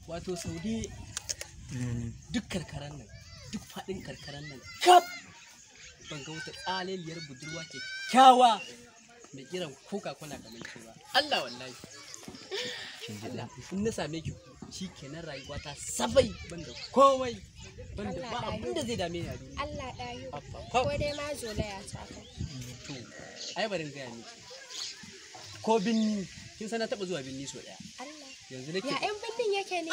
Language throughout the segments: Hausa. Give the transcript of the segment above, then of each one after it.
Wato Saudi duk karkaran nan, duk faɗin karkaran nan kaf, ban ga wata tsaleliyar budurwa kyakkyawa mai kiran Coca Cola kamar ke ba. Allah, wallahi. Allah, in na same ki shikenan, rayuwa ta sabai, banda komai, banda ba abin da zai dame ni a duniya. Allah ɗayo. Abba, Ko dai ma zolaya ta kai. To ai barin gaya miki, ko binni, kin san na taɓa zuwa binni so ɗaya. Allah. Yanzu nake Ya ƴan birnin yake ne?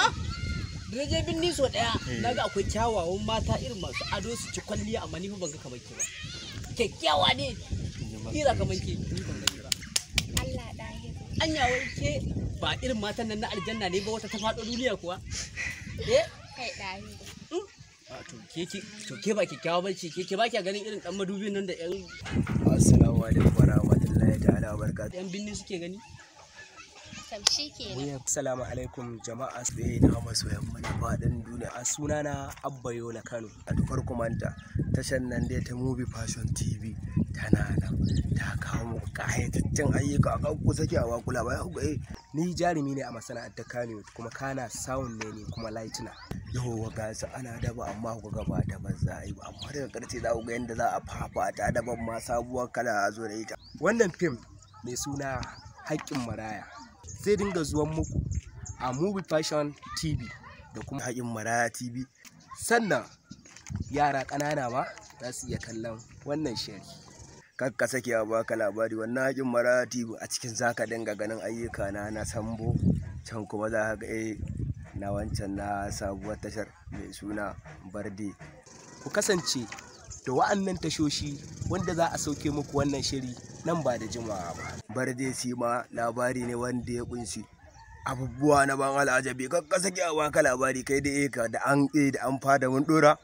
Da na je binni so ɗaya, na ga akwai kyawawan mata irin masu ado su ci kwalliya, amma ni fa ban ga kamar ki ba. Kyakkyawa ne kira kamar ki, ni ban gani ba. Allah ɗayo. Anya wai ke ba irin matan nan na aljanna ne ba, wata ta faɗo duniya kuwa? Eh. Kai ɗayo. A to ke ki, to ke ba kyakkyawa bace? Ke ba kya ganin irin dan madubin nan da yan Assalamu alaikum warahmatullahi ta'ala wa barakatuh. yan binni suke gani? Kam shi kenan. Assalamu alaikum jama'a, sai na masoyan mana faɗin duniya. A sunana Abba Yola Kano. A dukar kumanta tashan nan dai ta Movie Fashion TV tana nan ta kawo muku ƙayataccen ayyuka, kan ku sake a wakula ba ku Ni jarumi ne a masana'antar Kano, kuma kana sound ne, ni kuma lightner. Yauwa, ga su ana daba, amma ku ga ba da za a yi ba, amma daga ƙarshe za ku ga yadda za a fafata daban ma, sabuwar kala a zo da ita. Wannan fim mai suna Haƙƙin Maraya zai dinga zuwan muku a Movie Fashion TV da kuma Haƙin Maraya TV. Sannan yara ƙanana ma za su iya kallon wannan shiri. Kar ka sake a baka labari, wannan Haƙin Maraya TV, a cikin zaka dinga ganin ayyuka na na sambo can, kuma za ka ga na wancan na sabuwar tashar mai suna Barde. Ku kasance da wa'annan tashoshi wanda za a sauke muku wannan shiri nan ba da jimawa ba. Barde shi ma labari ne wanda ya kunshi abubuwa na ban al'ajabi. Kar ka sake a baka labari, kai da ka da an da an fada mun dora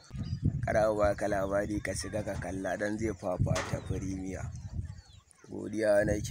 kar a baka labari, ka shiga ka kalla dan zai fafata firimiya. Godiya nake.